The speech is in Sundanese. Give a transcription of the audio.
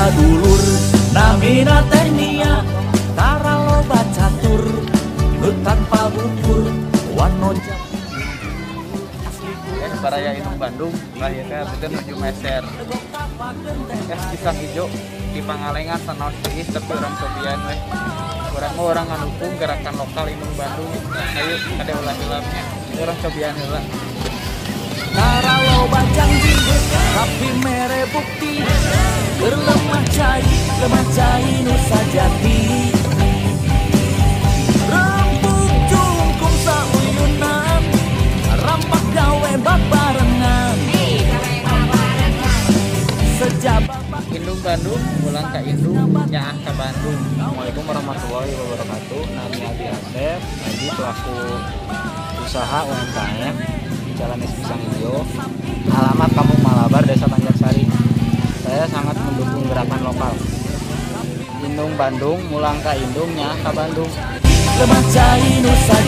sadulur namina teh Nia tara loba catur nu tanpa bukur wanoja. Es Baraya Indung Bandung lahirnya betul menuju meser es pisang hijau di Pangalengan sanaos tiis tapi orang cobian weh. Urang mah orang ngadukung gerakan lokal Indung Bandung. Ayo ada ulah hilapnya orang cobian heula. Tara loba janji tapi mere bukti keur lemah cai nu sajati. Rempuk jungkung sauyunan rampak gawe babarengan. Indung Bandung pulang ke Indung nyaah ke Bandung. Assalamualaikum warahmatullahi wabarakatuh. Nami Abi Asep, lagi pelaku usaha UMKM di Jalan Es Pisang Hijau, alamat Kampung Malabar, Desa Banjarsari. Saya sangat mendukung gerakan lokal. Indung Bandung mulang ke Indung nyaah ke Bandung. Lemah cai nu sajati.